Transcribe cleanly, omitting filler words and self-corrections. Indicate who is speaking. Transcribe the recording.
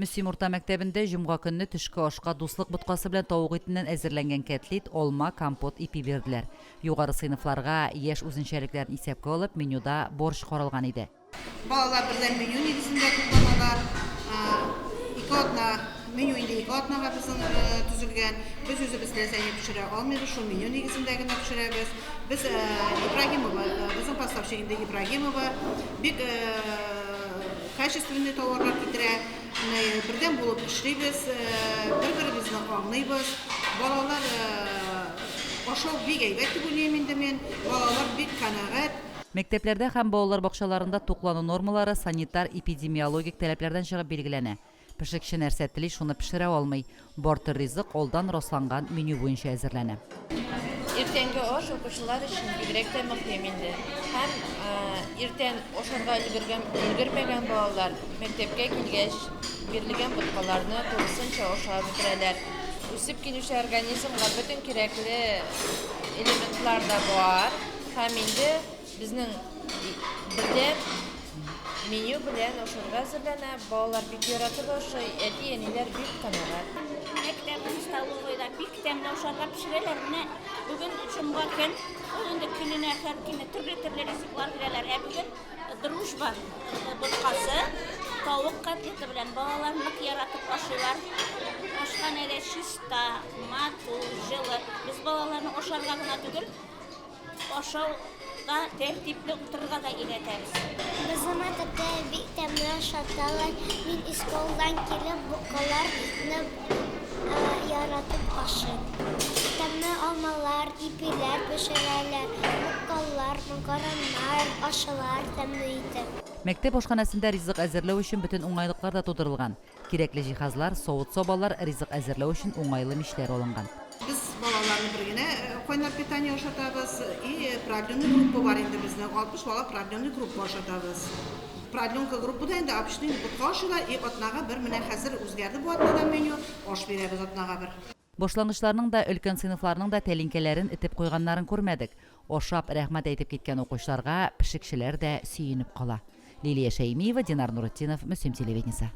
Speaker 1: Мөслим урта мәктәбендә җомга көнне төшке ашка дуслык боткасы белән тавык итеннән әзерләнгән кәтлит, алма, компот, ипи бирделәр. Югары сыйныфларга, яшь үзенчәлекләрен исәпкә алып, менюда борщ каралган иде.
Speaker 2: Балалар бердәм меню нигезендә тукланалар. Ике атна, меню инде ике атнага безнең төзелгән. Без үзебез ләзәнья пешерә алмыйбыз, шул меню нигезендә генә пешерәбез. Без Ибрагимова, безнең поставщик инде Ибрагимова, бик качественный товарлар китерә. Бердәм булып эшлибез, бер-беребезне аңлыйбыз. Балалар ашау бик әйбәт дип уйлыйм инде мин. Балалар бик канәгать.
Speaker 1: Мәктәпләрдә һәм балалар бакчаларында туклану нормалары санитар-эпидемиологик таләпләрдән чыгып билгеләнә. Пешекче нәрсә тели, шуны пешерә алмый. Бар төр ризык алдан расланган меню буенча әзерләнә.
Speaker 3: Иртәнге аш укучылар өчен бигрәк тә мөһим инде. Һәм иртән ашарга өлгергән, өлгермәгән балалар мәктәпкә килгәч бирелгән боткаларны тулысынча ашап бетерәләр. Үсеп килүче организмга бөтен кирәкле элементлар да бар. Һәм инде Безнең бердәм меню белән ашарга әзерләнә. Балалар бик яратып ашый, әти-әниләр бик канәгать.
Speaker 4: Мәктәпнең столовыйда бик тәмле ашарга пешерәләр. Менә бүген җомга көн, ул инде көненә һәр көнне төрле-төрле ризыклар бирәләр. Ә бүген Дружба боткасы тавык котлеты белән балалар нык яратып ашыйлар. Ашханәдә чиста, матур, җылы. Без балаларны ашарга гына түгел, Ашауга тәртипле утырырга да өйрәтәбез.
Speaker 5: Безнең мәктәптә бик тәмле ашаталар. Мин исколдан килеп букаларны яратып ашыйм. Тәмле алмалар, ипиләр пешерәләр, букалар, макароннар ашалар тәмле итеп.
Speaker 1: Мәктәп ашханәсендә ризык әзерләү өчен бөтен уңайлыклар да тудырылган. Кирәкле җиһазлар, савыт-сабалар, ризык әзерләү өчен уңайлы мичләр алынган.
Speaker 2: Без балаларны бер генә кайнар питание ашатабыз и продленный группа бар инде безнең, 60 бала продленный группа ашатабыз. Продленка группада инде обычный ботка ашыйлар и атнага бер, менә хәзер үзгәрде бу атнада меню, аш бирәбез атнага бер.
Speaker 1: Башлангычларның да, өлкән сыйныфларның да тәлинкәләрен этеп куйганнарын күрмәдек. Ашап, рәхмәт әйтеп киткән укучыларга пешекчеләр дә сөенеп кала. Лилия Шәймиева, Динар Нуретдинов, Мөслим телевидениесе.